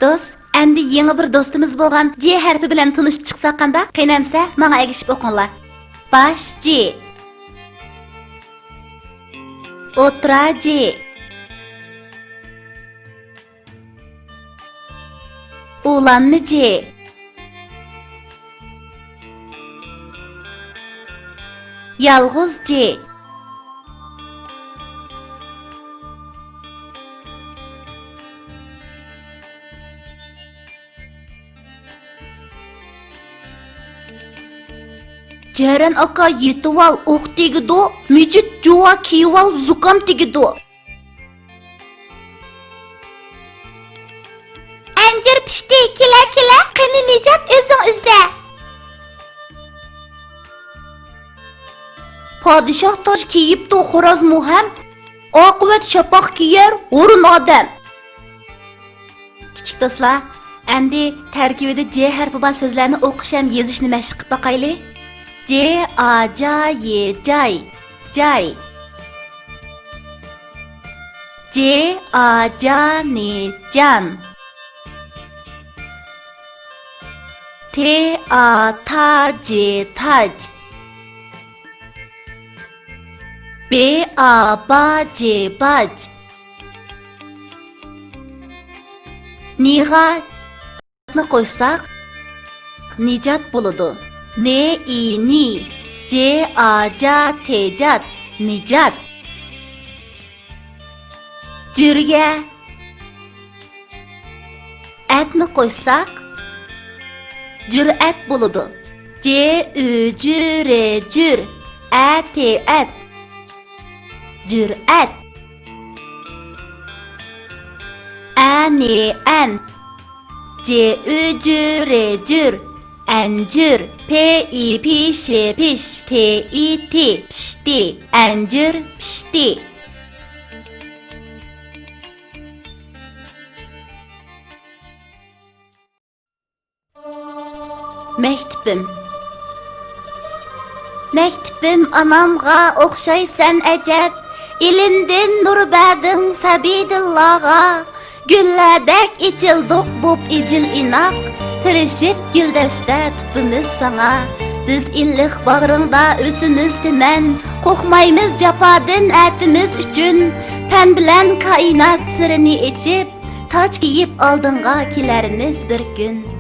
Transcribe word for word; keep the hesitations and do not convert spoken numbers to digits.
دوست، ئەمدى يېڭى بىر دوستىمىز بولغان جې ھەرپى بىلەن تونۇشۇپ چىقساق قانداق؟ قېنى ئەمسە، ماڭا ئەگىشىپ ئوقۇڭلار. باش جې. ئوتتۇرا جې. ئۇلانما جې. يالغۇز جې. جەرەن ئاكا يېتىۋال، ئوق تېگىدۇ، مىجىت جۇۋا كىيىۋال، زۇكام تېگىدۇ. ئەنجۈر پىشتى، كېلە، كېلە، قېنى نىجات ئۆزۈڭ ئۈزە. پادىشاھ تاج كىيىپتۇ خورازمۇ ھەم، ئاقىۋەت شاپاق كىيەر ھۇرۇن ئادەم. كىچىك دوستلار، ئەمدى تەركىبىدە جې ھەرپى بار سۆزلەرنى ئوقۇش ھەم يېزىشنى مەشىق قىلىپ باقايلى. جې ئا جا يې جاي، جاي. جې ئا جا نې جان. تې ئا تا جې تاج. بې ئا با جې باج. نىغا نى قوشساق، نىجات بولىدۇ. نې ئى نى، جې ئا جا تې جات، نىجات. جۈرگە ئەتنى قوشساق، جۈرئەت بولىدۇ. جې ئۈ جۈ رې جۈر، ئە تې ئەت، جۈرئەت. ئە نې ئەن، جې ئۈ جۈ رې جۈر، ئەنجۈر. پې ئى پې شې پېش، تې ئى تې، پىشتى. ئەنجۈر پىشتى. مەكتىپىم. مەكتىپىم ئانامغا ئوخشايسەن ئەجەب، ئىلىمدىن نۇر بەردىڭ سەبىيدىللاغا. گۈللەردەك ئېچىلدۇق بوپ ئىجىل ئىناق، تىرىشىپ گۈلدەستە تۇتىمىز ساڭا. بىز ئىللىق باغرىڭدا ئۆسىمىز تىمەن، قورقمايمىز جاپادىن ئەتىمىز ئۈچۈن. پەن بىلەن كائىنات سىرىنى ئېچىپ، تاج كىيىپ ئالدىڭغا كېلەرمىز بىر كۈن.